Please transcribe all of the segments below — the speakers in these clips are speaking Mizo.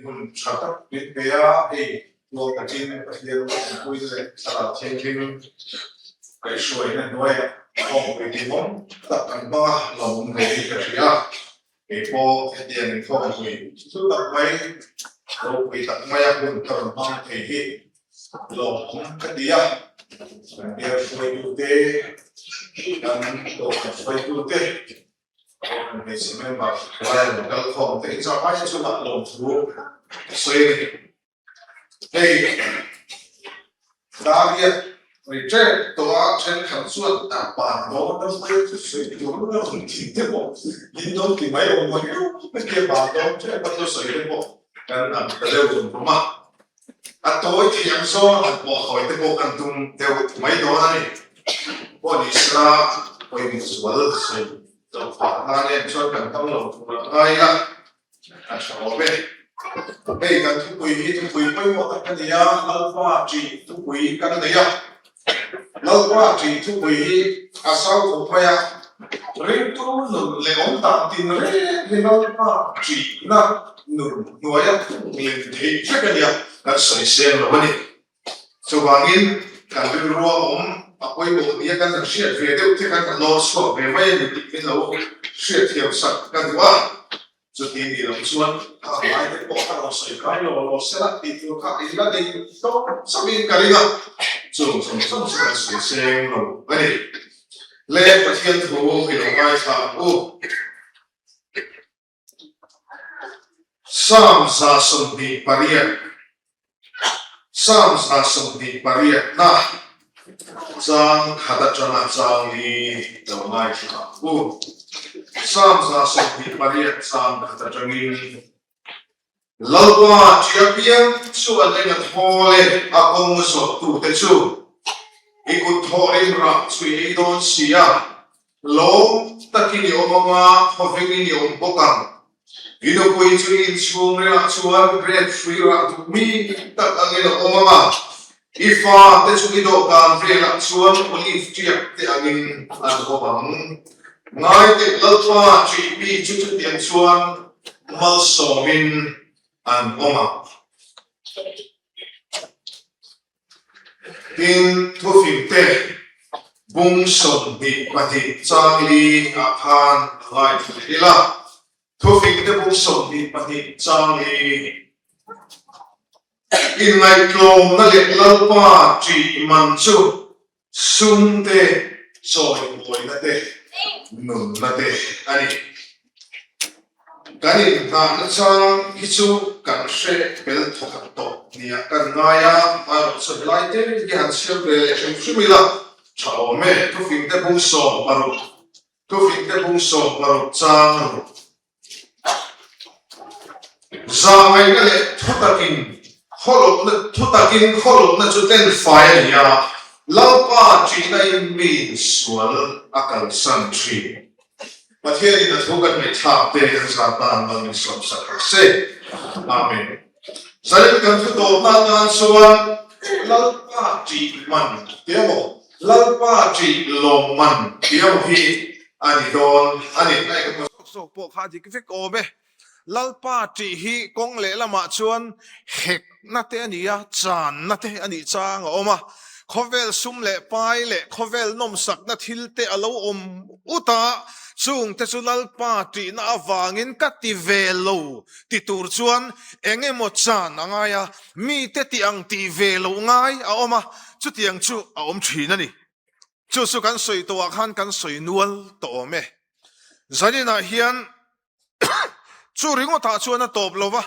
hun tha tak min pe a, hei tual takin Pathian awmpuina leh Thlarau Thianghlim kaihhruaina hnuaiah kawngpui tihawm tak kan hmang a, lawmawm hle hi ka hria. Kei pawh hetiang inkhawmpui thu tak mai, ropui tak maia hun ka rawn hmang thei hi lawmawm ka ti a, kan bial hruaitute, kan dawhkan hruaitute, Kan hmeichhe member lai an kal khawm te inzah mai chungah lawmthu ka sawi a ni. Hei Dariat ri tep tawh a thenkhat chuan a pan dawn a hmel chu sawi tur a rawn ti te pawh in lo ti mai awm mai riau hetiang ban dawn tep a thusawi te pawh kan ang ta deuh rum rum a. A tawi thei ang zawng a han pawh hawi te pawh kan tum deuh mai dawn a ni. Pawh ni sela pawimawh zual sawi loh phah nan em chuan kan hmang lo tur a ngai ila a tha awm e. Hei kan thupui hi thupui pawimawh tak a ni a, Lalpa ṭih thupui kan nei a. Lalpa ṭih thupui hi a sau khawp mai a, ringtu nun leh awm dan tin reng hi Lalpa ṭihna nun hnuaia lem theih vek a nia, kan sawi seng lo a ni. Chuvangin kan rilrua awm a pawimawh nia kan han hriat ve deuh te khan kan lawr chhuak ve mai a ni tih min lo hriatthiam sak ka duh a. Chuti ni lo chuan a ngai te pawh ka rawn sawi kai lo lo sela tih tur kha i la nei tawp chauhin ka ring a, chung zawng zawng chu kan sawi seng lo a ni. Le Pathian thu i lo ngaithla ang u. Psalm 28 Psalm 28 na chang khat atanga chang li lo ngaithla ang u. Psalm 28 chang khat atangin Lalpa ṭia piang chu an eng a thawl e, a kawng zawhtute chu i kut thawh rim rah chu i ei dawn si a, lawm takin i awm ang a, khawvengin i awm bawk ang. I nupui chu i inchhung rilah chuan grape hrui rah duh mi tak angin a awm ang a, i fate chu i dawhkan velah chuan olive ṭiak te angin an awm ang. Ngaiteh Lalpa ṭih mi chu chutiang chuan malsawmin an awm ang. Tin, thufingte bung 22 chang li ah khan a ngaithla leh ila. Thufingte bung 22 chang li inngaihtlawmna leh Lalpa ṭih man chu sum te, chawimawina te, nunna te a ni. Kan inhnahna chang hi chu kan hre bel thawkhat tawh nia kan ngai a, hmairawh helai te hi han chhiar ve leh hrim hrim ila tha awm e. Thufingte bung 60, Thufingte bung 60 chang ruk. Zahngaihna leh thutakin khawlawpna thutakin khawlawpna chu tlenfai a ni a, Lalpa ṭihna in mi insual a kalsan ṭhin. Pathianin a thu kan ngaihthlak te kan zah tan mal min sawmsak rawh se. Amen. Zanin kan thu tawpna atan chuan Lalpa ṭih man tih emaw Lalpa ṭih lawmman tih emaw hi a ni dawn a ni. Zawk zawk pawh kha a dik vek awm e. Lalpa ṭih hi kawng lehlamah chuan hekna te a ni a, channa te a nih chang a awm a. Khawvel sum leh pai leh khawvel nawmsakna thil te a lo awm ut a, chung te chu Lalpa ṭihna avangin ka ti ve lo ti tur chuan eng emaw chan a ngai a, mite tih ang tih ve loh ngai a awm a, chutiang chu a awm ṭhin a ni. Chu chu kan sawi tawhah khan kan sawi nual tawh awm e. Zaninah hian chu ringawtah chuan a tawp lo va,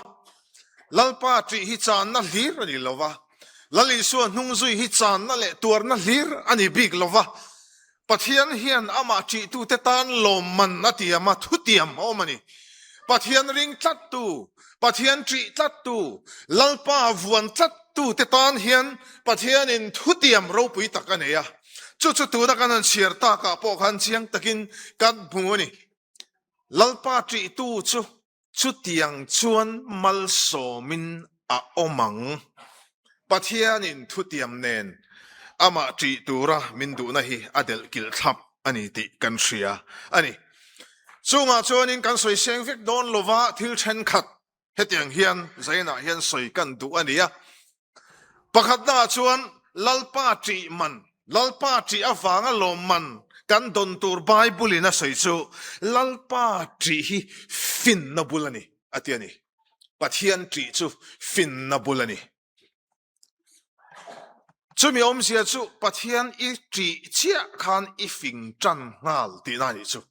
Lalpa ṭih hi channa hlir a ni lo va, Lal Isua hnungzui hi channa leh tuarna hlir a ni bik lo va, Pathian hian amah ṭihtute tan lawmman a tiam a, thutiam a awm a ni. Pathian ring tlattu, Pathian ṭih tlattu, Lalpa vuan tlat tute tan hian Pathianin thutiam ropui tak a nei a, chu chu tuna kan han chhiar takah pawh khan chiang takin kan hmu a ni. Lalpa ṭihtu chu chutiang chuan malsawmin a awm ang. Pathianin thutiam nen amah ṭih tura min duhna hi a delh kilh thlap a ni tih kan hria a ni. Chungah chuanin kan sawi seng vek dawn lova thil ṭhenkhat. Hetiang hian Zainah hian sawi kan duh a ni a. Pakhatnaah chuan Lalpa ṭih man, Lalpa ṭih avanga lawmman kan dawn tur Bible-in a sawi chu Lalpa ṭih hi finna bul a ni a ti a ni. Pathian ṭih chu finna bul a ni. Chumi awmzia chu Pathian i ṭih chiah khan i fing ṭan nghal tihna a nih chu.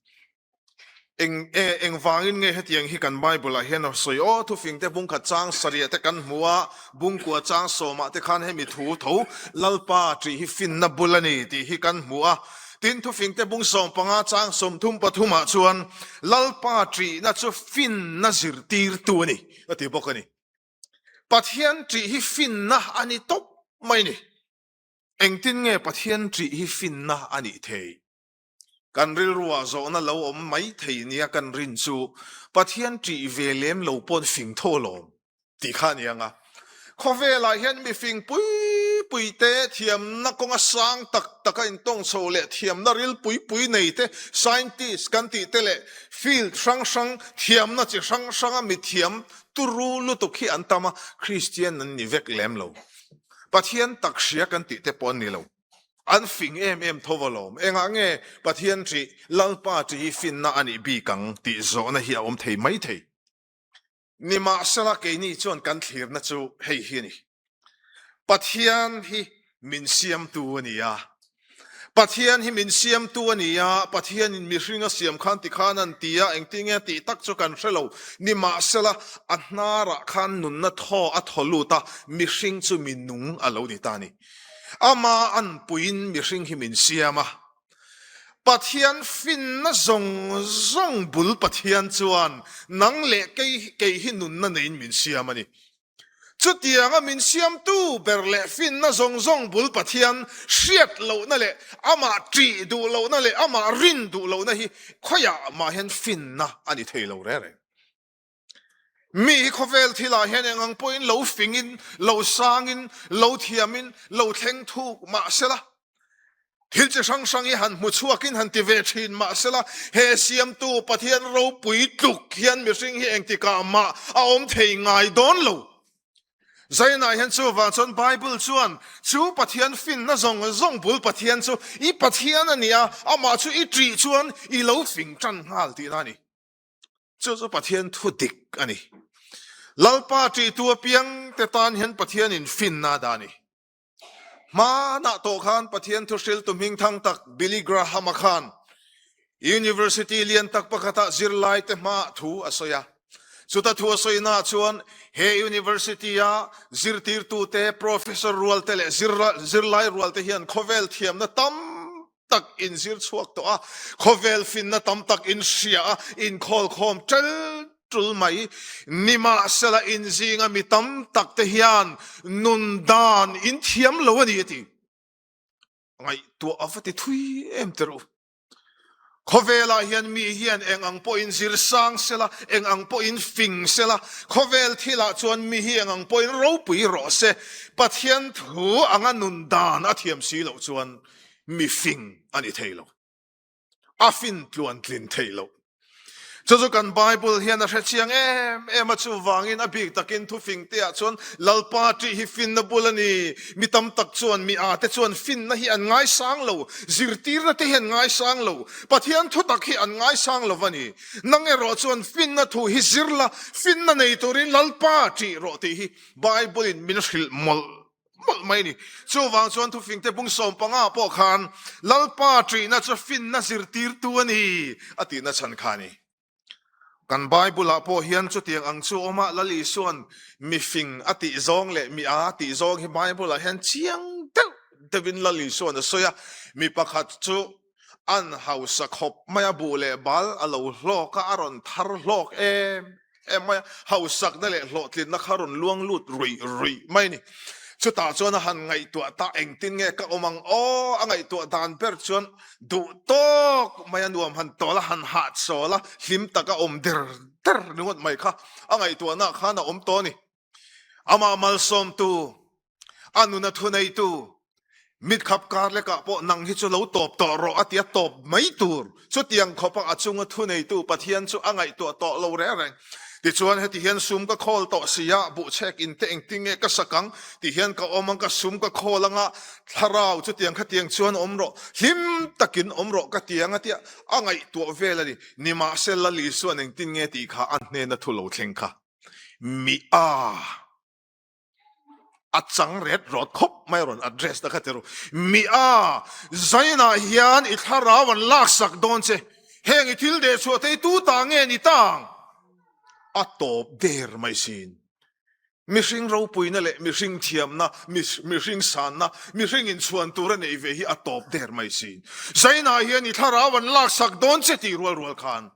Eng e, engvangin nge hetiang hi kan Bible-ah hian a sawi? Aw, thufingte bungkhat chang sarih te kan hmu a, bungkua chang sawmah te khan hemi thu tho Lalpa ṭih hi finna bul a ni tih hi kan hmu a. Tin, thufingte bung 15 chang 33 ah chuan Lalpa ṭihna chu finna zirtirtu a ni a ti bawk a ni. Pathian ṭih hi finna a ni tawp mai ni. Engtin nge Pathian ṭih hi finna a nih thei? Kan rilruah zawhna lo awm mai thei nia kan rin chu Pathian ṭih ve lem lo pawn fing tho alawm tih kha a ni ang a. Khawvelah hian mifing pui pui te, thiamna kawnga sang tak taka intawng chho leh thiamna ril pui pui nei te, scientist kan tih te leh field hrang hrang, thiamna chi hrang hranga mithiam turu lutuk hi an tam a, Kristian an ni vek lem lo. Pathian tak hria kan tih te pawh an ni lo. An fing em em tho alawm. Engah nge Pathian ṭih, Lalpa ṭih hi finna a nih bik ang tih zawhna hi a awm thei mai thei. Nimahsela keini chuan kan thlirna chu hei hi a ni. Pathian hi min siamtu a ni a. Pathian hi min siamtu a ni a, Pathianin mihring a siam khan tikhan an ti a, engtin nge tih tak chu kan hre lo. Nimahsela a hnarah khan nunna thaw a thaw lut a, mihring chu mi nung a lo ni ta a ni. Ama anpuiin mihring hi min siam a, Pathian finna zawng zawng bul Pathian chuan nang leh kei kei hi nunna neiin min siam a ni. Chutianga min siamtu ber leh finna zawng zawng bul Pathian hriat lohna leh amah ṭih duh lohna leh amah rin duh lohna hi khawiah mah hian finna a ni thei lo reng reng. Mi hi khawvel thilah hian eng ang pawhin lo fingin, lo sangin, lo thiamin, lo thleng thuk mah sela, thil chi hrang hrang hi han hmu chhuakin han ti ve thin mah sela, he siamtu Pathian ropui tluk hian mihring hi engtikah mah a awm thei ngai dawn lo. Zainah hian chuvang chuan Bible chuan chu Pathian finna zawng zawng bul Pathian chu i Pathian a ni a, amah chu i ṭih chuan i lo fing ṭan nghal tihna a ni. Chu chu Pathian thu dik a ni. Lalpa ṭihtu apiang te tan hian Pathianin finna a dah a ni. Hmanah tawh khan Pathian thu hriltu hmingthang tak Billy Graham-a khan University lian tak pakhatah zirlaite hmaah thu a sawi a. Chuta thu a sawinaah chuan he University-a zirtirtute, professor rualte leh zirlai rualte hian khawvel thiamna tam tak in zir chhuak tawh a, khawvel finna tam tak in hria a, in khawlkhawm tel tul mai. Nimahsela in zinga mi tam tak te hian nun dan in thiam lo a ni a ti. Ngaihtuah a va ti thui em te ru. Khawvelah hian mi hian eng ang pawhin zir sang sela, eng ang pawhin fing sela, khawvel thilah chuan mi hi eng ang pawhin ropui rawh se, Pathian thu anga nun dan a thiam si loh chuan mi fing a ni thei lo. A fin tluan tlin thei lo. Chu chu kan Bible hian a hre chiang em em a, chuvangin a bik takin thufing te ah chuan Lalpa ṭih hi finna bul a ni. Mi tam tak chuan mi â te chuan finna hi an ngaisang lo, zirtirna te hi an ngaisang lo, Pathian thutak hi an ngaisang lo va ni. Nang erawh chuan finna thu hi zir la, finna nei turin Lalpa ṭih rawh tih hi Bible in min hrilh mawlh mawlh mai a ni. Chuvang chuan thufingte bung 15 pawh khan Lalpa ṭihna chu finna zirtirtu a ni a tihna chhan kha a ni. Kan Bible-ah pawh hian chutiang ang chu awm a, Lal Isua'n mi fing a tih zawng leh mi â tih zawng hi Bible-ah hian chiang deuh deuhin Lal Isua'n a sawi a. Mi pakhat chu an hausa khawp mai a, buh leh bal a lo hlawk a, a rawn thar hlawk em em mai a, hausakna leh hlawhtlinna kha rawn luang lut ruih ruih mai a ni. Chutah chuan a han ngaihtuah ta, engtin nge ka awm ang aw? A ngaihtuah dan ber chuan duh tawk mai a nuam han tawl a, han hahchawl a, hlim taka awm der der ringawt mai kha a ngaihtuahnaah khan a awm tawh a ni. Amah malsawmtu, a nuna thuneitu, mitkhap kar lekah pawh nang hi chu lo tawp tawh rawh a ti a, tawp mai tur. Chutiang khawpa a chunga thuneitu Pathian chu a ngaihtuah tawh lo reng reng. Tichuan heti hian sum ka khawl tawh si a, buhchhek in te engtin nge ka sak ang? Ti hian ka awm ang, ka sum ka khawl ang a, thlarau chutiang khatiang chuan awm rawh, hlim takin awm rawh ka ti ang a tia a ngaihtuah vel a ni. Nimahsela Lisuan engtin nge tih kha a hnena thu lo thleng kha mi a. A chang ret rawt khawp mai rawn address ta kha ti ru. Mi a, Zainah hian i thlarau an laksak dawn che. Heng i thil deh chhuah thei tu ta nge ni tang? A tawp der mai sin. Mihring ropuina leh mihring thiamna, mihring sanna, mihring inchhuan tur a neih ve hi a tawp der mai sin. Zainah hian i thlarau an laksak dawn che tih rual rual khan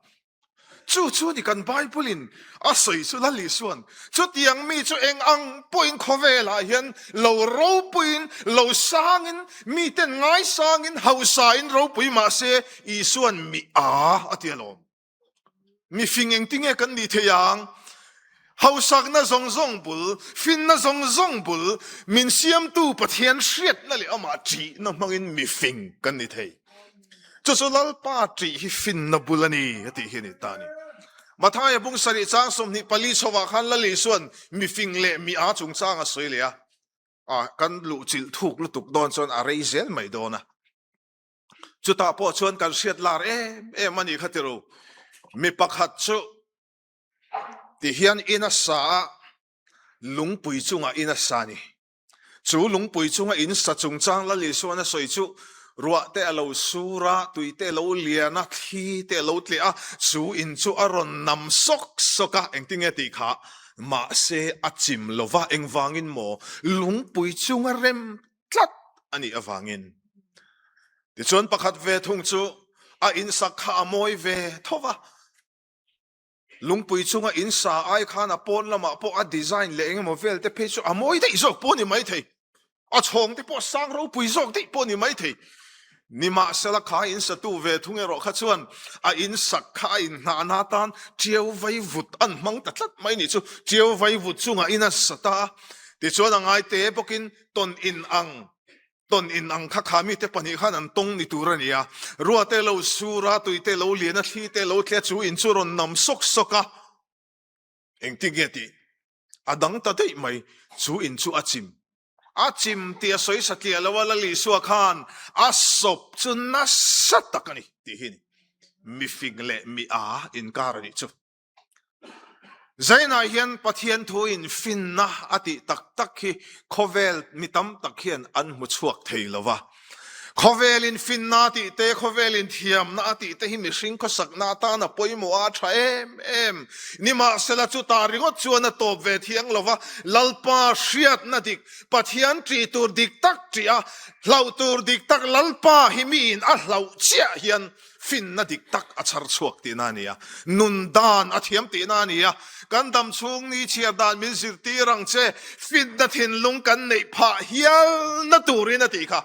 Chu chu ni kan Bible in a sawi chu Lal Isuan chutiang mi chu eng ang pawhin khawvelah hian lo ropuiin lo sangin miten ngaisangin hausain ropui mahse Isuan mi a a ti alawm. Mi fing engtinge kan nih thei ang? Hausakna zawng zawng bul, finna zawng zawng bul, min siamtu Pathian hriatna leh amah ṭihna hmangin mi fing kan ni thei. Chu chu Lalpa ṭih hi finna bul a ni, a tih hi a ni ta a ni. Mathaia bung sarih chang 24 chhovah khan Lal Isua'n mi fing leh mi â chungchang a sawi leh a, a kan luhchilh thuk lutuk dawn chuan a rei zel mai dawn a. Chutah pawh chuan kan hriat lar em em a ni kha tiro. Mi pakhat chu Ti hian in a sa a, lungpui chungah in a sa a ni. Chu lungpui chunga in sa chungchang Lal Isuan a sawi chu, ruah te a lo sur a, tui te a lo lian a, thli te a lo tleh a, chu in chu a rawn nam sawk sawk a, engtin nge tih kha? Mahse a chim lo va, engvangin maw? Lungpui chunga rem tlat a nih avangin. Tichuan pakhat ve thung chu a insak kha a mawi ve tho va, Lungpui chunga in sa ai khan a pawn lamah pawh a design leh engemaw vel te phei chu a mawi daih zawk pawh a ni maithei. A chhawng te pawh sang ropui zawk daih pawh a ni maithei. Nimahsela kha in satu ve thung erawh kha chuan a in sak kha a inhnahna atan tiau vai vut an hmang ta tlat mai nih chu. Tiau vai vut chungah in a sa ta a, tichuan a ngai te bawkin tawn in ang Tawn in ang kha kha mite pahnih khan an tawng ni tur a ni a, ruate lo sur a, tuite lo lian a, thlite lo tle a, chu in chu rawn nam sawk sawk a. Engtin nge tih a dang ta daih mai, chu in chu a chim. A chim tih a sawi satliah lo a, Lal Isua khan a sawp chu nasa tak a ni tih hi a ni. Mifing leh mi a inkar a nih chu. Zainah hian Pathian thuin finna a tih tak tak hi khawvel mi tam tak hian an hmu chhuak thei lo va. Khawvelin finna a tih te, khawvelin thiamna a tih te hi mihring khawsakna atan a pawimawh a, a tha em em. Nimahsela chutah ringawt chuan a tawp ve thiang lo va, Lalpa hriatna dik, Pathian ṭih tur dik tak ṭih a, hlauh tur dik tak Lalpa hi miin a hlauh chiah hian Finna dik tak a chhar chhuak tihna a ni a, nun dan a thiam tihna a ni a. Kan dam chhung ni chhiar dan min zirtir ang che, finna thinlung kan neih phah hialna turin a tih kha.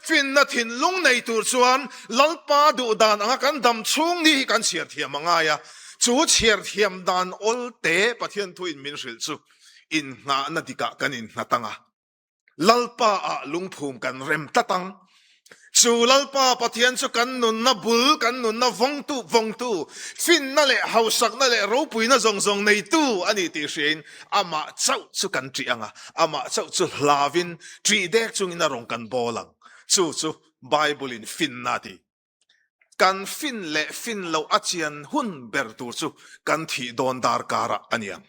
Finna thinlung nei tur chuan Lalpa duh dan anga kan dam chhung ni hi kan chhiar thiam a ngai a. Chu chhiar thiam dan awl te Pathian thuin min hrilh chu innghahna dikah kan innghat ang a. Lalpa ah lungphum kan rem tlat ang. Chu Lalpa Pathian chu kan nunna bul, kan nunna vawngtu, vawngtu, finna leh hausakna leh ropuina zawng zawng neitu a ni tih hriain amah chauh chu kan ṭih ang a, amah chauh chu hlauvin ṭih dek chungin a rawn kan bawl ang. Chu chu Bible in finna a ti. Kan fin leh fin loh a chian hun ber tur chu kan thih dawn darkarah a ni ang.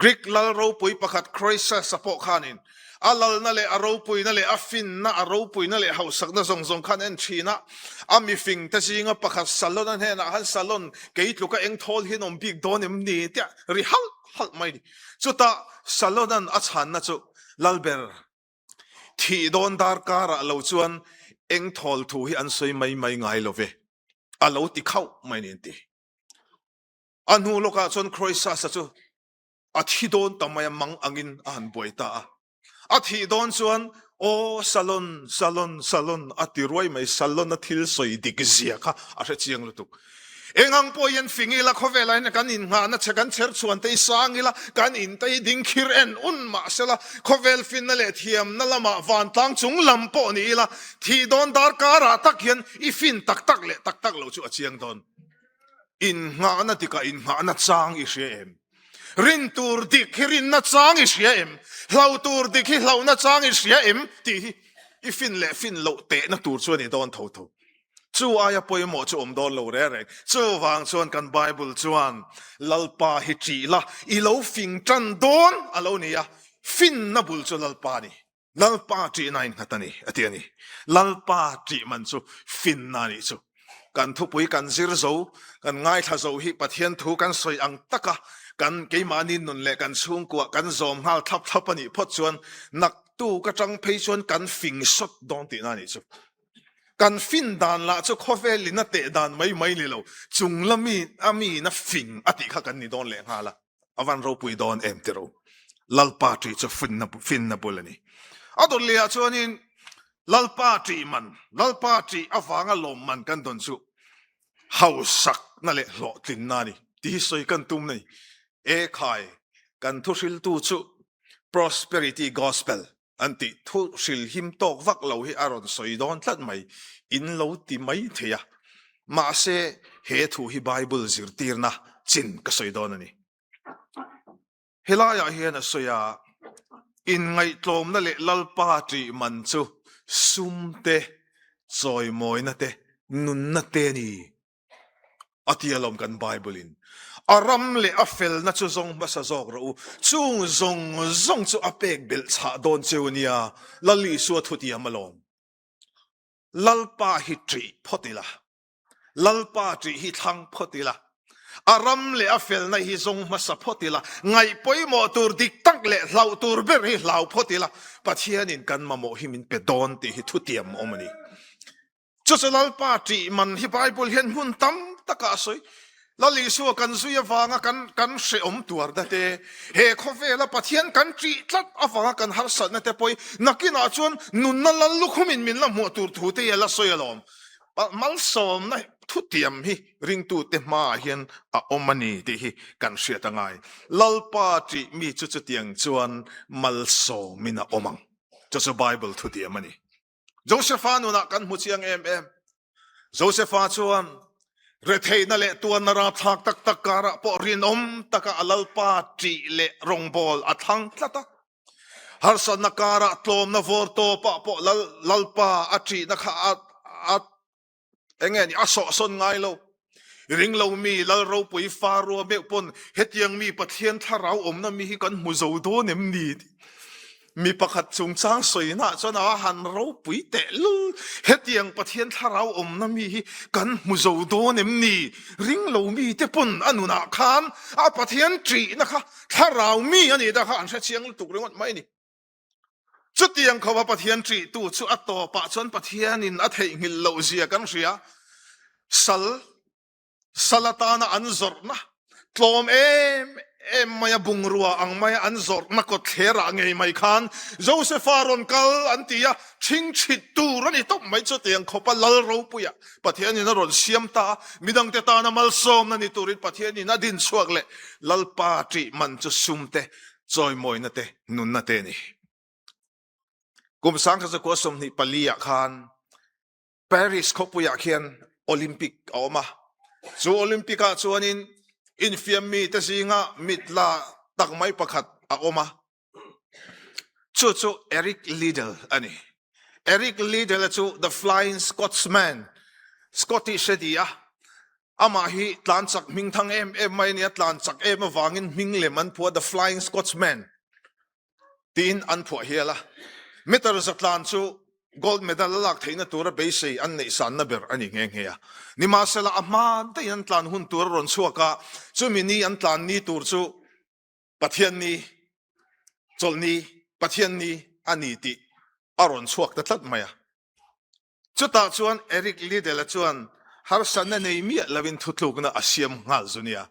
Greek lal ropui pakhat Croesus-a pawh khanin a lalna leh a ropuina leh a finna, a ropuina leh hausakna zawng zawng khan en thin a. A mifingte zinga pakhat Salon-a hnenah khan, Salon, kei tluka eng thawl hian awm bik dawn em ni? tia ri halh halh mai a ni. Chutah Salon-a'n a chhanna chu, Lalber, thih dawn darkarah lo chuan eng thawl thu hi an sawi mai mai ngai lo ve, a lo ti khauh mai a ni an ti. A hnu lawkah chuan Croesus-a chu a thi dawn ta mai a, mang angin a han buai ta a. A thih dawn chuan, Aw Salon, Salon, Salon a ti ruai mai, Salon-a thil sawi dik zia kha a hre chiang lutuk. Eng ang pawh hian fing ila, khawvelah hian kan innghahna che kan chher chhuan te hi sang ila, kan in te hi ding khir en un mah sela, khawvel finna leh thiamna lamah vantlang chung lam pawh ni ila, thih dawn darkarah tak hian i fin tak tak leh tak tak lo chu a chiang dawn. Innghahna tikah innghahna chang i hria em? Rin tur dik hi rinna chang i hria em? Hlau tur dik hi hlauhna chang i hria em? Tih hi i fin leh fin loh tehna tur chu a ni dawn tho tho. Chu aia pawimawh chu awm dawn lo reng reng. Chuvang chuan kan Bible chuan Lalpa hi ṭih la, i lo fing ṭan dawn a lo ni a, finna bul chu Lalpa a ni. Lalpa ṭihna innghat a ni, a ti a ni. Lalpa ṭih man chu finna a nih chu. Kan thupui kan zir zo, kan ngaithla zo hi Pathian thu kan sawi ang taka kan keimahni nun leh kan chhungkuah kan zawm nghal thlap thlap a nih phawt chuan naktuk aṭang phei chuan kan fing sawt dawn tihna a nih chu. Kan fin dan lah chu khawvel in a teh dan mai mai ni lo, chung lami a mi in a fing a tih kha kan ni dawn leh nghal a. A van ropui dawn em ti ro. Lalpa ṭih chu finna finna bul a ni. A dawt lehah chuanin Lalpa ṭih man, Lalpa ṭih avanga lawm man kan dawn chu hausakna leh hlawhtlinna a ni tih hi sawi kan tum a ni. E khai, kan thuhriltu chu Prosperity Gospel an tih thu hril him tawk vak lo hi a rawn sawi dawn tlat mai, in lo ti mai thei a. Mahse, he thu hi Bible zirtirna chin ka sawi dawn a ni. Helaiah hian a sawi a, Inngaihtlawmna leh Lalpa ṭih man chu sum te, chawimawina te, nunna te a ni. A ti alawm kan Bible in. A ram leh a felna chu zawng hmasa zawk rawh u. Chung zawng zawng chu a pek belh chhah dawn cheu nia, Lal Isua thutiam alawm. Lalpa hi ṭih phawt ila. Lalpa ṭih hi thlang phawt ila. A ram leh a felna hi zawng hmasa phawt ila. Ngaih pawimawh tur dik tak leh hlauh tur ber hi hlau phawt ila. Pathianin kan mamawh hi min pe dawn tih hi thutiam awm a ni. Chu chu Lalpa ṭih man hi Bible hian hmun tam takah a sawi. Lal Isua kan zui avanga kan kan hrehawm tuarna te, he khawvela Pathian kan ṭih tlat avanga kan harsatna te pawh hi nakinah chuan nunna lal lukhumin min la hmuah tur thu te hi a la sawi alawm. Malsawmna thutiam hi ringtute hmaah hian a awm a ni tih hi kan hriat a ngai. Lalpa ṭih mi chu chutiang chuan malsawmin a awm ang. Chu chu Bible thutiam a ni. Josefa nunah kan hmu chiang em em. Josefa chuan retheihna leh tuanna rapthlak tak tak karah pawh rinawm taka a lalpa ṭih leh rawngbawl a thlang tlat a. Harsatna karah tlawmna vawr tawpah pawh lalpa a ṭihna kha a a Enge ni a sawhsawn ngai lo. Ring lo mi Lal ropui fa rua meuh pawn hetiang mi Pathian thlarau awmna mi hi kan hmu zo dawn em ni? Mi pakhat chungchang sawina chuan a han ropui teh lul. Hetiang Pathian thlarau awmna mi hi kan hmu zo dawn em ni? Ring lo mi te pawn a nunah khan a Pathian ṭihna kha thlarau mi a nih ta kha an hrechiang lutuk ringawt mai a ni. Chutiang khawpa Pathian ṭihtu chu a tawpah chuan Pathianin a theihnghilh loh zia kan hria. Sal, sal atana an zawrhna, tlawm em em maia bungrua ang maia an zawrhna kawtthlerah ngei mai khan Josefa rawn kal an ti a, ṭhingṭhit tur a ni tawp mai. Chutiang khawpa lal ropuia Pathianin a rawn siam ta a, midangte tana malsawmna ni turin Pathianin a din chhuak leh Lalpa ṭih man chu sumte chawimawina te nunna te a ni. Kum 1924 ah khan Paris khawpuiah khian Olympic a awm a. Chu Olympic ah chuanin infiam mi te zinga mit la tak mai pakhat a awm a. Chu chu Eric Liddell a ni. Eric Liddell-a chu The Flying Scotsman, Scottish a ni a. Amah hi tlan chak hming thang em em mai a ni a, tlan chak em avangin hming lem an phuah The Flying Scotsman tiin an phuah hial a. Meter za tlan chu gold medal a lak theihna tura beisei an neih sanna ber a ni nghe nghe a. Nimahsela a hma daih an tlan hun tur a rawn chhuak a, chumi ni an tlan ni tur chu Pathian ni, chawlhni, Pathian ni a ni tih a rawn chhuak ta tlat mai a. Chutah chuan Eric Liddell-a chuan harsatna nei miah lovin thutlukna a siam nghal zu nia.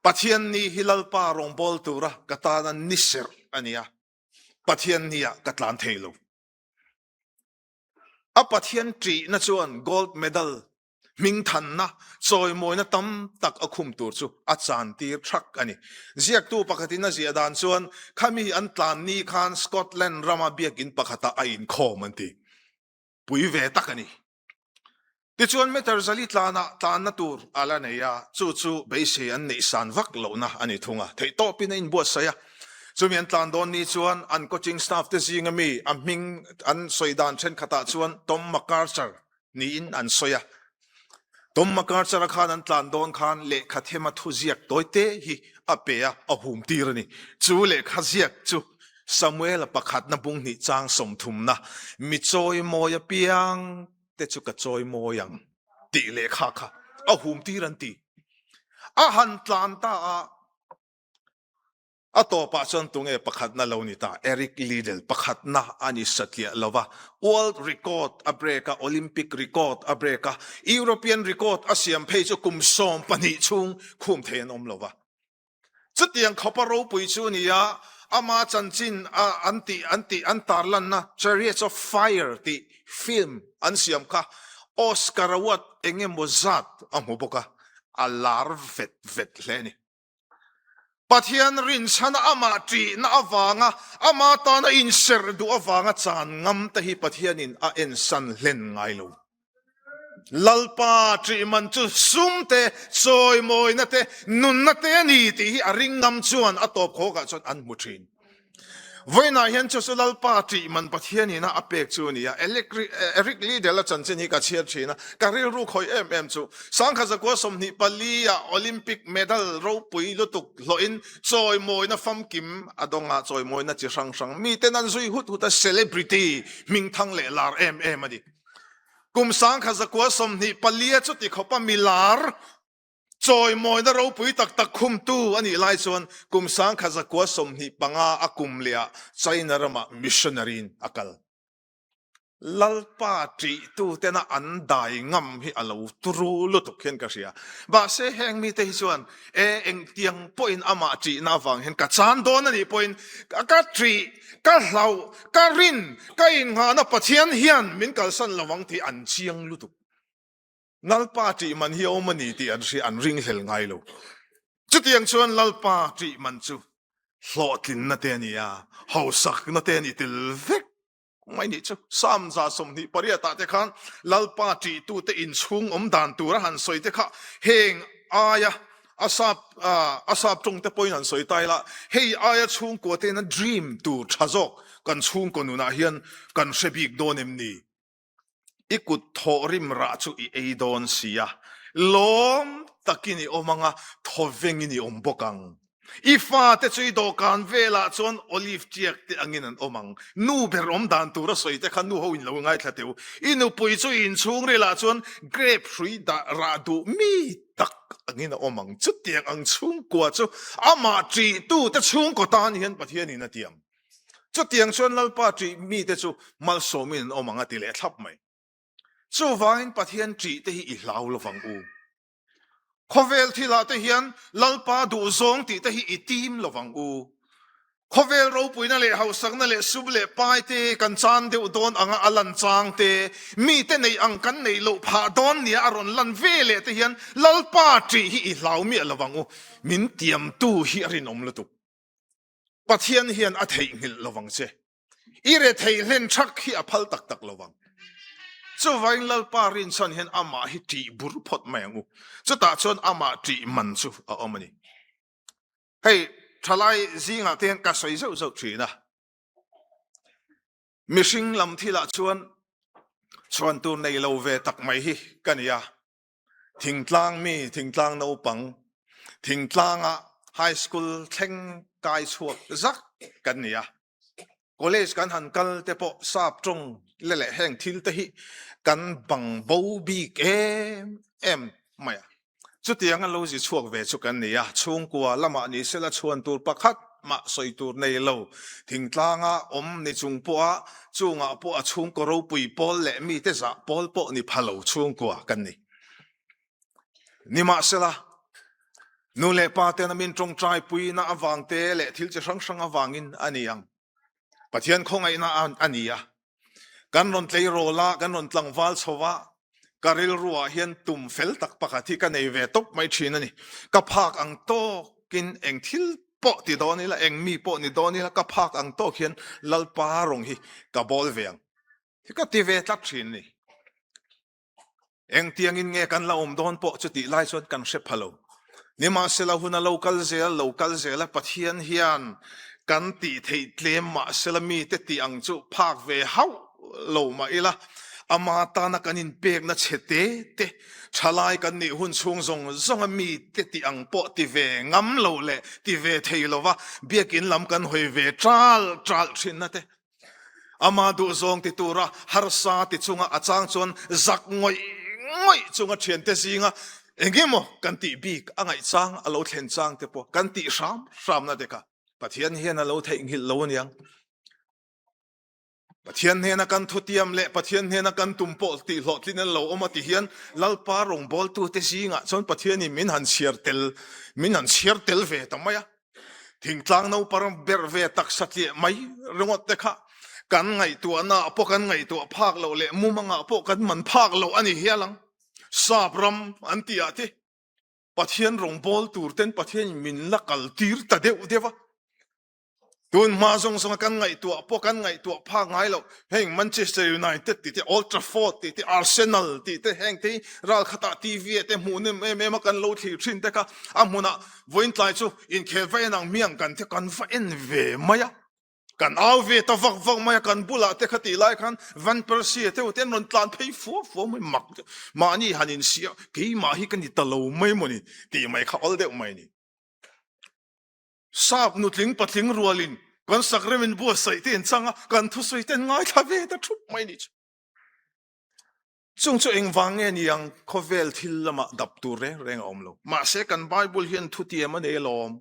Pathian ni hi Lalpa rawngbâwl tura ka tana ni serh a ni a, Pathian ni-ah ka tlan thei lo. A Pathian ṭihna chuan gold medal hmingthanna, chawimawina tam tak a khum tur chu a chantir thak a ni. Ziaktu pakhatin a ziah dan chuan khami an tlan ni khan Scotland rama biakin pakhatah a inkhawm an ti. Pui ve tak a ni. Tichuan meter zali tlanah tlanna tur a la nei a, chu chu beisei an neih san vak lohna a ni thung a, theihtawpin a inbuatsaih a. Chumi an tlan dawn ni chuan an coaching staff te zinga mi a hming an sawi dan thenkhatah chuan Tom McArthur niin an sawi a. Tom McArthur-a khan an tlan dawn khan lehkha thema thuziak tawi te hi a pe a, a hum tir a ni. Chu lehkha ziak chu Samuel-a pakhatna bunghnih chang sawmthumna, mi chawimawi apiang te chu ka chawimawi ang tih lehkha kha a hum tir an ti. A han tlan ta a, a tawpah chuan tunge pakhatna lo ni ta? Eric Liddell pakhatna a ni satliah lo va, World record a break a, Olympic record a break a, European record a siam phei chu kum 12 chhung khum thei an awm lo va. Chutiang khawpa ropui chu a ni a, ama chanchin a an tih an tih an tarlanna Chariots of Fire tih film an siam kha Oscar Award eng emaw zat a hmu bawk a, a lar vet vet hle a ni. Pathian rinchhana amah ṭihna avanga ama tana inserh duh avanga chan ngam te hi Pathianin a ensan hlen ngai lo. Lalpa ṭih man chu sum te, chawimawina te, nunna te a ni tih hi a ring ngam chuan a tawp khawkah chuan an hmu ṭhin. Vawiinah hian chu chu Lalpa ṭih man Pathian ina a pek chu a ni a. Eric Liddell-a chanchin hi ka chhiar ṭhin a, ka rilru khawih em em chu. Sangkhat zakua 24 ah Olympic medal ropui lutuk hlawhin chawimawina famkim a dawng a, chawimawina chi hrang hrang miten an zui hut hut a, celebrity hmingthang leh lar em em a ni. Kum sangkhat zakua 24 a chuti khawpa milar chawimawina ropui tak tak khumtu a nih lai chuan kum sangkhat zakua 25 a kum lehah China ramah missionary in a kal. Lalpa ṭihtu tena an dai ngam hi a lo turu lutuk hian ka hria. Mahse heng mite hi chuan e engtiang pawhin amah ṭihna avang hian ka chan dawn a nih pawhin ka ṭih Ka hlauh, ka rin, ka innghahna Pathian hian min kalsan lo ang tih an chiang lutuk. Lalpa ṭih man hi a awm a ni tih an hria, an ringhlel ngai lo. Chutiang chuan Lalpa ṭih man chu hlawhtlinna te a ni a, hausakna te a ni tel vek mai nih chu. Psalm 28 ah te khan Lalpa ṭihtute inchhung awm dan tur a han sawi te kha heng aia A sap a sap tawng te pawhin han sawi ta ila, hei aia chhungkua te hian dream tur tha zawk kan chhungkaw nunah hian kan hre bik dawn em ni? I kut thawh rim rah chu i ei dawn si a, lawm takin i awm ang a, thawvengin i awm bawk ang. I fate chu i dawhkan velah chuan olive tiak te angin an awm ang. Nu ber awm dan tur a sawi te kha nu ho in lo ngaithla teu. I nupui chu i inchhungrilah chuan grape hrui dah rah duh mi tak angin a awm ang. Chutiang ang chhungkua chu amah ṭihtute chhungkaw tan hian Pathianin a tiam. Chutiang chuan Lalpa ṭih mite chu malsawmin an awm ang a ti leh thlap mai. Chuvangin Pathian ṭihte hi i hlau lovang u. Khawvel thilah te hian Lalpa duhzawng tih te hi i tim lovang u. Khawvel ropuina leh hausakna leh sum leh pai te kan chan deuh dawn anga a lan chang te, mite neih ang kan neih loh phah dawn nia a rawn lan ve leh te hian Lalpa ṭih hi i hlau miah lovang u. Min tiamtu hi a rinawm lutuk. Pathian hian a theihnghilh lovang che. I retheih hlen thak hi a phal tak tak lovang. Chuvangin Lalpa rinchhan hian amah hi ṭih bur phawt mai ang u. Chutah chuan amah ṭih man chu a awm a ni. Hei thalai zingah te hian ka sawi zeuh zeuh thin a. Mihring lam thilah chuan chhuan tur nei lo ve tak mai hi ka ni a. Thingtlang mi, thingtlang naupang, thingtlanga high school thleng kai chhuak zak kan ni a. College kan han kal te pawh sap tawng le leh heng thil te hi kan bang bo bik em em mai a. Chutiang a lo zi chhuak ve chu kan ni a, chhungkua lamah ni sela chhuan tur pakhat mah sawi tur nei lo. Thingtlanga awm ni chung pawha chungah pawh a chhungkaw ropui pawl leh mite zah pawl pawh ni pha lo chhungkua kan ni. Nimahsela, nu leh pa ten a min tawngtai puina avang te leh thil chi hrang hrang avangin a ni ang. Pathian khawngaihna a ni a. Kan rawn tleirawl a, kan rawn tlangval chho a, ka rilruah hian tum fel tak pakhat hi ka nei ve tawp mai thin a ni. Ka phak ang tawkin eng thil pawh ti dawn ila, eng mi pawh ni dawn ila, ka phak ang tawk hian Lalpa rawng hi ka bawl ve ang hi ka ti ve tlat thin a ni. Engtiangin nge kan la awm dawn pawh chutih lai chuan kan hre pha lo. Nimahsela hun a lo kal zel, lo kal zel a, Pathian hian kan tih theih tlem mahsela mite tih ang chu phak ve hauh lo mah ila, ama tana kan inpekna chhe te te, thalai kan nih hun chhung zawng zawnga mite tih ang pawh ti ve ngam lo leh ti ve thei lova biakin lam kan hawi ve ṭal ṭal thinna te, Ama duhzawng ti tura harsa ti chunga a chang chuan zak ngawih ngawih chunga thiante zinga engemaw kan tih bik a ngaihchang a lo thlen chang te pawh kan tih hram hramna te kha Pathian hian a lo theihnghilh lo aniang. Pathian hnena kan thutiam leh Pathian hnena kan tum pawh tih hlawhtlin an lo awm a ti hian Lalpa rawngbawltute zingah chuan Pathianin min han chhiar tel min han chhiar tel ve ta mai a. Thingtlang naupang ber ve taksa tliah mai ringawt te kha kan ngaihtuahna ah pawh kan ngaihtuah phak loh leh mumangah pawh kan man phak loh a ni hial ang. Sap ram an tih ah te Pathian rawngbawl tur ten Pathian in min la kal tir ta deuh deuh a. Tun hma zawng zawnga kan ngaihtuah pawh kan ngaihtuah phak ngai loh heng Manchester United tih te Old Trafford tih te Arsenal tih te heng te hi ralkhatah TV ah te hmuh nem em em a kan lo thlir thin te kha a hmunah Vawiin tlai chu inkhel va en ang miang kan te kan va en ve mai a, kan au ve ta vak vak mai a, kan bulah te kha tih lai khan Van Persie te ute an rawn tlan phei fua fua mai mak deuh, mahni han insia keimah hi ka ni ta lo mai maw ni tih mai kha awl deuh mai ni. Sap nutling patling rualin kan sakrem in buatsaih te in chang a, kan thusawi te an ngaithla ve ta thup mai ni chu. Chung chu engvang nge ni ang khawvel thil lamah dap tur reng reng a awm lo. Mahse kan Bible hian thutiam a nei alawm.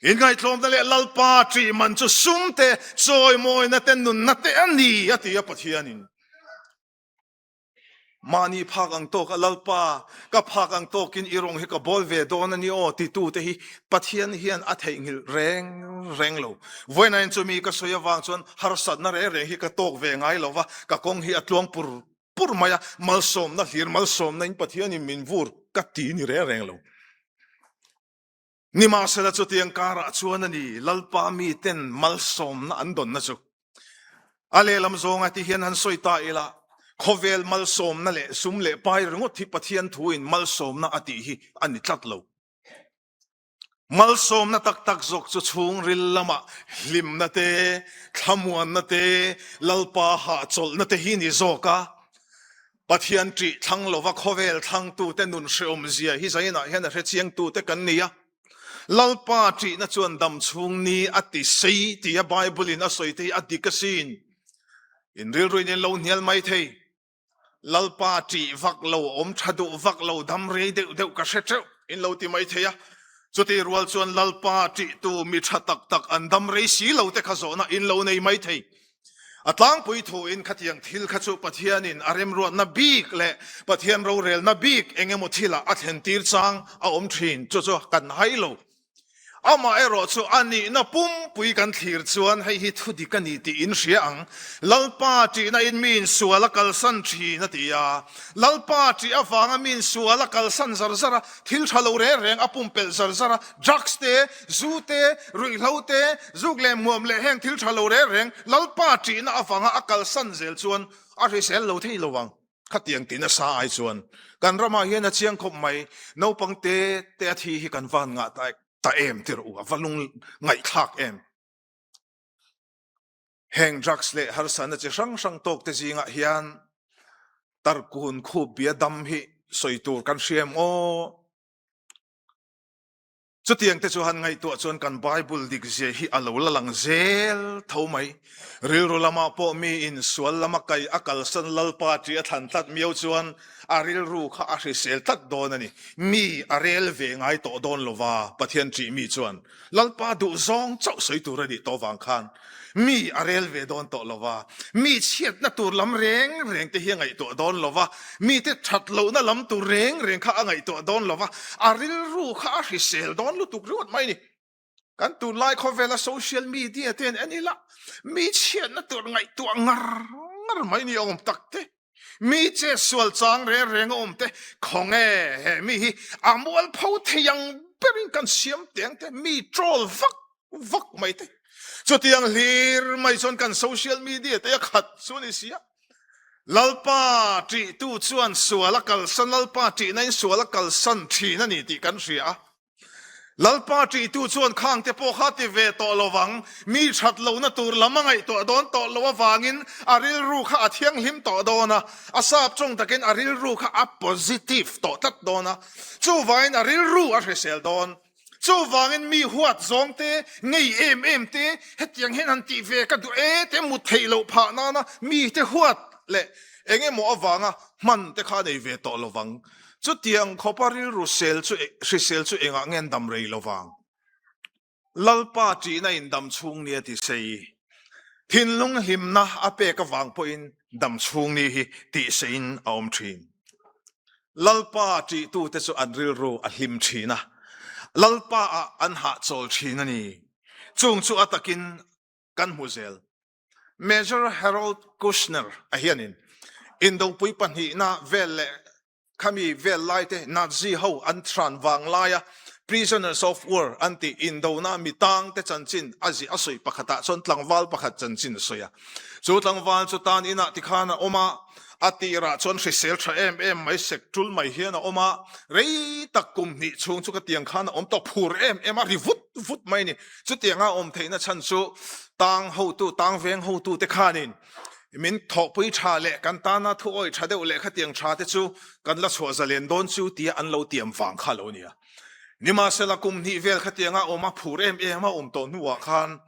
Inngaihtlawmna leh Lalpa ṭih man chu sum te, chawimawina te, nunna te a ni a ti a Pathianin. Mahni phak ang tawka Lalpa, ka phak ang tawkin i rawng hi ka bawl ve dawn a ni aw titute hi Pathian hian a theihnghilh reng reng lo. Vawiinain chumi ka sawi avang chuan harsatna reng reng hi ka tawk ve ngai lo va, ka kawng hi a tluang pur pur mai a, malsawmna hlir malsawmna in Pathianin min vur ka ti ni reng reng lo. Nimahsela chutiang karah chuan a ni Lalpa miten malsawmna an dawnna chu. A lehlam zawnga ti hian han sawi ta ila, khawvel malsawmna leh sum leh pai ringawt hi Pathian thuin malsawmna a tih hi a ni tlat lo. Malsawmna tak tak zawk chu chhungril lamah hlimna te, thlamuanna te, Lalpa hahchawlhna te hi ni zawk a. Pathian ṭih thlang lova khawvel thlangtute nun hrehawmzia hi zainah hian a hrechiangtute kan ni a. Lalpa ṭihna chuan damchhung ni a ti sei tia Bible-in a sawi te hi a dik asin. In rilruin in lo hnial mai thei. Lalpa ṭih vak lo, awm ṭha duh vak lo, dam rei deuh deuh ka hre ṭeuh in lo ti mai thei a. Chutih rual chuan Lalpa ṭihtu mi ṭha tak tak an dam rei si lo te kha zawhna in lo nei mai thei. A tlangpui thuin khatiang thil kha chu Pathianin a remruatna bik leh Pathian rorelna bik eng emaw thilah a thlentir chang a awm ṭhin. Chu chu kan hai lo. Amaherawh chu a nihna pumpui kan thlir chuan hei hi thu dik a ni tih in hria ang. Lalpa ṭihna in mi insual a kalsan ṭhin a ti a. Lalpa ṭih avanga mi insual a kalsan zar zar a, thil ṭha lo reng reng a pumpelh zar zar a, drugs te, zu te, ruihhlo te, zuk leh hmuam leh heng thil ṭha lo reng reng Lalpa ṭihna avanga a kalsan zel chuan a hrisel lo thei lo ang. Khatiang ti nasa ai chuan kan ramah hian a chiang khawp mai, naupang te te a thi hi kan van ngah ta ta em ti rawh u, a va lung ngaihthlak em. Heng drugs leh harsatna chi hrang hrang tawk te zingah hian tarkun khup bia dam hi sawi tur kan hria em aw? Chutiang te chu han ngaihtuah chuan kan Bible dik zia hi a lo la lang zel tho mai. Rilru lamah pawh miin sual lama kai a kalsan Lalpa ṭih a thlan tlat miau chuan a rilru kha a hrisel tlat dawn a ni. Mi a rel ve ngai tawh dawn lova Pathian ṭih mi chuan Lalpa duh zawng chauh sawi tur a nih tawh vang khan mi a rel ve dawn tawh lova, mi chhiatna tur lam reng reng te hi a ngaihtuah dawn lova, mite that lohna lam tur reng reng kha a ngaihtuah dawn lova, a rilru kha a hrisel dawn lutuk ringawt mai a ni. Kan tunlai khawvela social media te an en ila, mi chhiatna tur ngaihtuah ngar ngar mai ni awm tak te, mi che sual chang reng reng a awm te, khawnge he mi hi a mualpho thei ang berin kan siam teng te, mi troll vak vak mai te. Chutiang hlir mai chuan kan social media te a khat chu a ni si a. Lalpa ṭihtu chuan sual a kalsan, Lalpa ṭihna in sual a kalsan ṭhin a ni tih kan hria a. Lalpa ṭihtu chuan khangte pawh kha ti ve tawh lo vang, mi ṭhat lohna tur lam a ngaihtuah dawn tawh loh avangin a rilru kha a thianghlim tawh dawn a, a sap ṭawng takin a rilru kha a positive tawh tlat dawn a, chuvangin a rilru a hrisel dawn. Chuvangin mi huat zawng te, ngei em em te, hetiang hian han tih ve ka duh e te mut theih loh phah nana mite huat leh eng emaw avanga hman te kha a nei ve tawh lo vang. Chutiang khawpa rilru sel chu hrisel chu engah nge an dam rei lo vang? Lalpa ṭihna in dam chhung nia ti sei. Thinlung hlimna a pek avang pawhin dam chhung ni hi tih seiin a awm ṭhin. Lalpa ṭihtute chu an rilru a hlim ṭhin a, Lalpa ah an hahchawl ṭhin a ni. Chung chu a takin kan hmu zel. Major Harold Kushner a hianin Indopui pahnihna vel leh khami vel lai te Nazi ho an thran vang laia prisoners of war an tih indona mi tang te chanchin a ziah a sawi pakhatah chuan tlangval pakhat chanchin a sawi a. Chu tlangval chu tan inah tikhan a awm a, a tirah chuan hrisel tha em em mai sek tul mai hian a awm a, rei tak kum hnih chhung chu ka tiang khan a awm tawh phur em em a, ri vut vut mai a ni. Chutianga awm theihna chhan chu tang hotu, tang veng hotu te khanin min thawhpui tha leh kan tana thu awih tha deuh leh khatiang tha te chu kan la chhuah zalen dawn chu tia an lo tiam vang kha lo nia. Nimahsela kum hnih vel khatianga awm a phur em em a awm tawh hnuah khan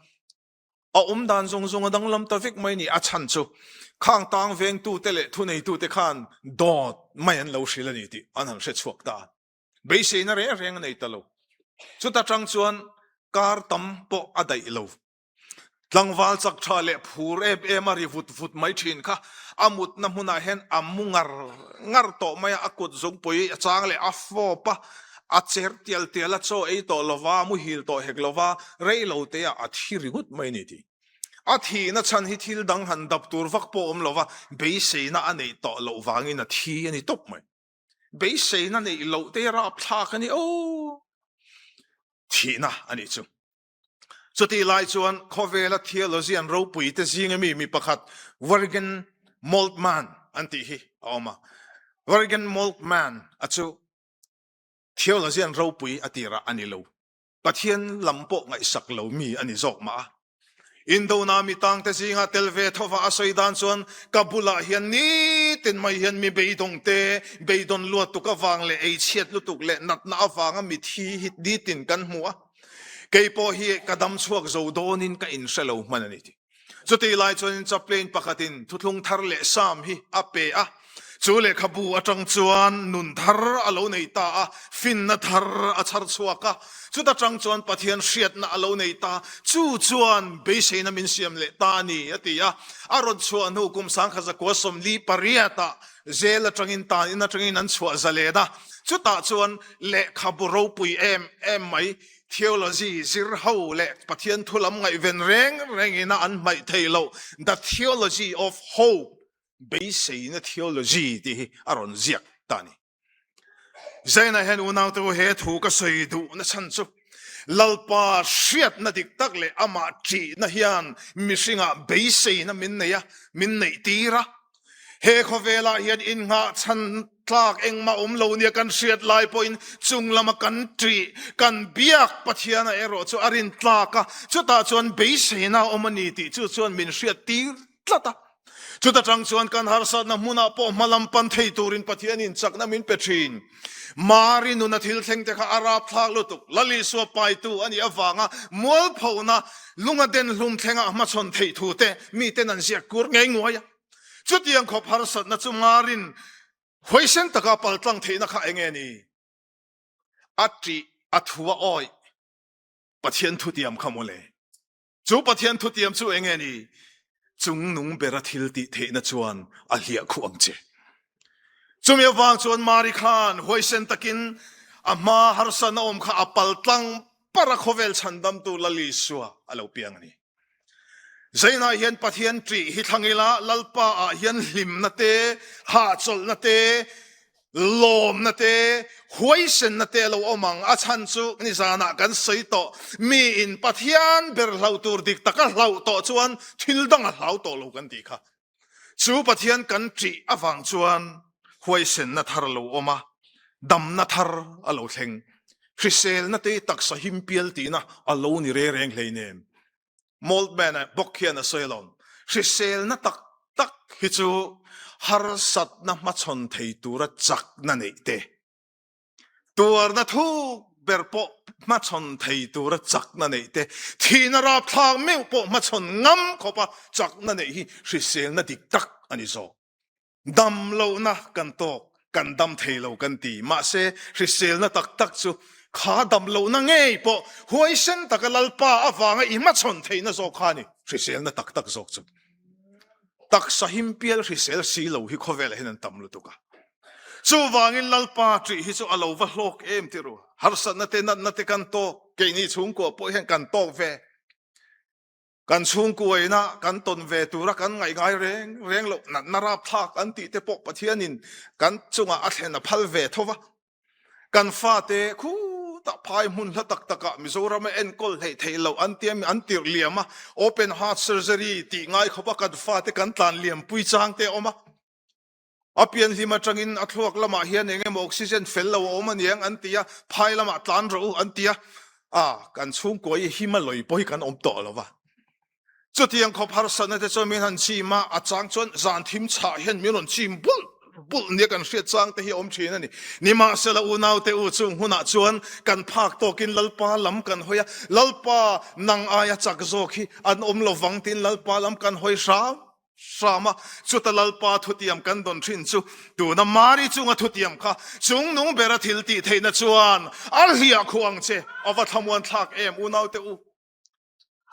a awm dan zawng zawng a danglam ta vek mai ni. A chhan chu khang tang vengtute leh thuneitute khan dawt mai an lo hrilh a ni tih an han hre chhuak ta a. Beiseina reng reng a nei ta lo. Chuta tang chuan kar tam pawh a daih lo. Tlangval chak tha leh phur em em a ri vut vut mai thin kha a mutna hmunah hian a mu ngar ngar tawh mai a, a kut zungpui a chang leh a fawp a, a cher tial tial a, chaw ei tawh lo va, a muhil tawh hek lo va, rei lo te ah a thi ringawt mai a ni tih. A thihna chhan hi thil dang han dap tur vak pawh awm lo va, beiseina a neih tawh loh vangin a thi a ni tawp mai. Beiseina neih loh te rapthlak a ni aw! Thihna a nih chu. Chutih lai chuan khawvela theologian ropui te zinga mi mi pakhat Jurgen Moltmann an tih hi a awm a. Jurgen Moltmann a chu theologian ropui a tirah a ni lo. Pathian lam pawh ngaihsak lo mi a ni zawk mah a. Indona mi tangte zinga tel ve thova a sawi dan chuan ka bulah hian nitin mai hian mi beidawng te, beidawn luattuk avang leh eichhiat lutuk leh natna avanga mi thi hi nitin kan hmu a. Kei pawh hi ka dam chhuak zo dawnin ka inhre lo hman a ni tih. Chutih lai chuanin chaplain pakhatin thuthlung thar leh Psalm hi a pe a. Chu lehkhabu atang chuan nun thar a lo nei ta a, finna thar a chhar chhuak a. Chuta tang chuan Pathian hriatna a lo nei ta, chu chuan beiseina min siam leh ta a ni, a ti a. A rawn chhuah hnu kum sangkha zakua 48 ah jail atangin tan in atangin an chhuah zalen a. Chutah chuan lehkhabu ropui em em mai, theology zir ho leh Pathian thu lam ngaihven reng rengin a an hmaih thei loh, The Theology of Hope, Beiseina Theology tih hi a rawn ziak ta a ni. Zainah hian unaute u he thu ka sawi duhna chhan chu Lalpa hriatna dik tak leh amah ṭihna hian mihringah beiseina min nei a, min neih tir a. He khawvelah hian innghah chhan tlak engmah awm lo nia kan hriat lai pawhin chung lama kan ṭih, kan biak Pathiana erawh chu a rin tlak a, chutah chuan beiseina a awm a ni tih chu chuan min hriat tir tlat a. Chuta tang chuan kan harsatna hmunah pawh hmalam pan thei turin Pathianin chakna min pe thin. Mari nuna thil thleng te kha a rapthlak lutuk. Lal Isua paitu a nih avanga mualphona lunga den hlum thlenga a hmachhawn theih thu te miten an ziak kur ngei nguai a. Chutiang khawp harsatna chu Marin huaisen taka paltlang theihna kha enge ni? A ṭih a thu a awih Pathian thutiam kha mawle. Chu Pathian thutiam chu enge ni? Chungnung bera thil tih theihna chuan a hliah khuh ang che. Chumi avang chuan Mari khan huaisen takin a hma harsatna awm kha a pal tlang par a khawvel chhandamtu Lal Isua a lo piang a ni. Zainah hian Pathian ṭih hi thlang ila Lalpa ah hian hlimna te, hahchawlhna te, Lawmna te, huaisenna te a lo awm ang. A chhan chu nizanah kan sawi tawh. Miin Pathian ber hlau tur dik taka hlauh tawh chuan thil dang a hlau tawh lo kan tih kha. Chu Pathian kan ṭih avang chuan huaisenna thar a lo awm a, damna thar a lo thleng. Hriselna te taksa him pial tihna a lo ni re reng hleinem. Moltmann-a bawk hian a sawi alawm, Hriselna tak tak hi chu harsatna hmachhawn thei tura chakna neih te, Tuarna thuk ber pawh hmachhawn thei tura chakna neih te, thihna rapthlak meuh pawh hmachhawn ngam khawpa chakna neih hi hriselna dik tak a ni zawk. Dam lohna kan tawk, kan dam thei lo kan ti. Mahse, hriselna tak tak chu kha dam lohna ngei pawh huaisen taka Lalpa avanga i hmachhawn theihna zawk kha a ni, hriselna tak tak zawk chu. Taksa himpial hrisel si lo hi khawvelah hian an tam lutuk a. Chuvangin Lalpa ṭih hi chu a lo va hlawk em ti ru. Harsatna te natna te kan tawk, keini chhungkua pawh hian kan tawk ve. Kan chhungkua ina kan tawn ve tura kan ngaih ngai reng reng loh natna rapthlak an tih te pawh Pathianin kan chungah a thlen a phal ve tho va. Kan fate khutah phai hmun hla tak takah Mizorama enkawl hleih theih loh an tia an tirh liam a, open heart surgery tih ngai khawpa kan fate kan tlan liam pui chang te a awm a. A pianhlim atangin a thluak lamah hian eng emaw oxygen fel lo a awm aniang an ti a, phai lamah tlan rawh u an ti a, a kan chhungkua hi him a lawi pawh hi kan awm tawh lo va. Chutiang khawp harsatna te chuan min han chim a, a chang chuan zan thim chhah hian min rawn chim bulh bulh nia kan hriat chang te hi a awm thin a ni. Nimahsela unaute u chung hunah chuan kan phak tawkin Lalpa lam kan hawi a, Lalpa nang aia chak zawk hi an awm lovang tiin Lalpa lam kan hawi hram hram a, chuta Lalpa thutiam kan dawn thin chu tuna Mari chunga thutiam kha chungnung bera thil tih theihna chuan a hliah khuh ang che, a va thlamuan thlak em unaute u.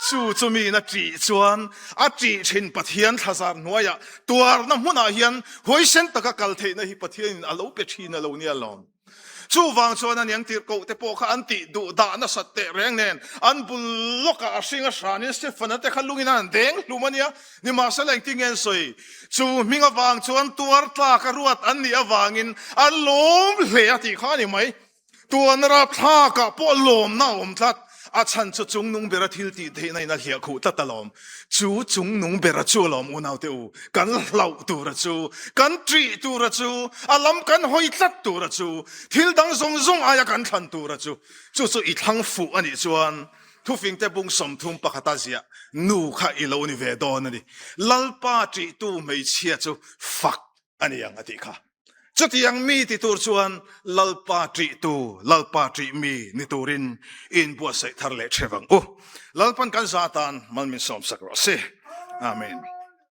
Chu chu miin a ṭih chuan a ṭih ṭhin Pathian thlazar hnuaiah tuarna hmunah hian huaisen taka kal theihna hi Pathianin a lo pe ṭhin a lo nia lawm. Chuvang chuan a niang tirhkoh te pawh kha an tih duh dah nasat teh reng nen an bul lawkah a hring a hranin Stefana te kha lungin an deng hlum a nia. Nimahsela engtin nge an sawi? Chu hming avang chuan tuar tlak a ruat an nih avangin an lawm hle a tih kha a ni mai. Tuan rapthlakah pawh lawmna a awm tlat. A chhan chu chungnung bera thil tih theihna in a hliah khuh tlat alawm. Chu chungnung bera chu alawm unaute u, kan hlauh tura chu, kan ṭih tura chu, a lam kan hawi tlat tura chu, thil dang zawng zawng aia kan thlan tura chu, chu chu i thlang fuh a nih chuan thufingte bung 30 pakhata ziah nu kha i lo ni ve dawn a ni. Lalpa ṭihtu hmeichhia chu fak a ni ang a tih kha. Chutiang mi ti tur chuan Lalpa ṭihtu, Lalpa ṭih mi ni turin inbuatsaih thar leh ṭhe vang u. Lalpan kan za tan mal min sawmsak rawh se. Amen.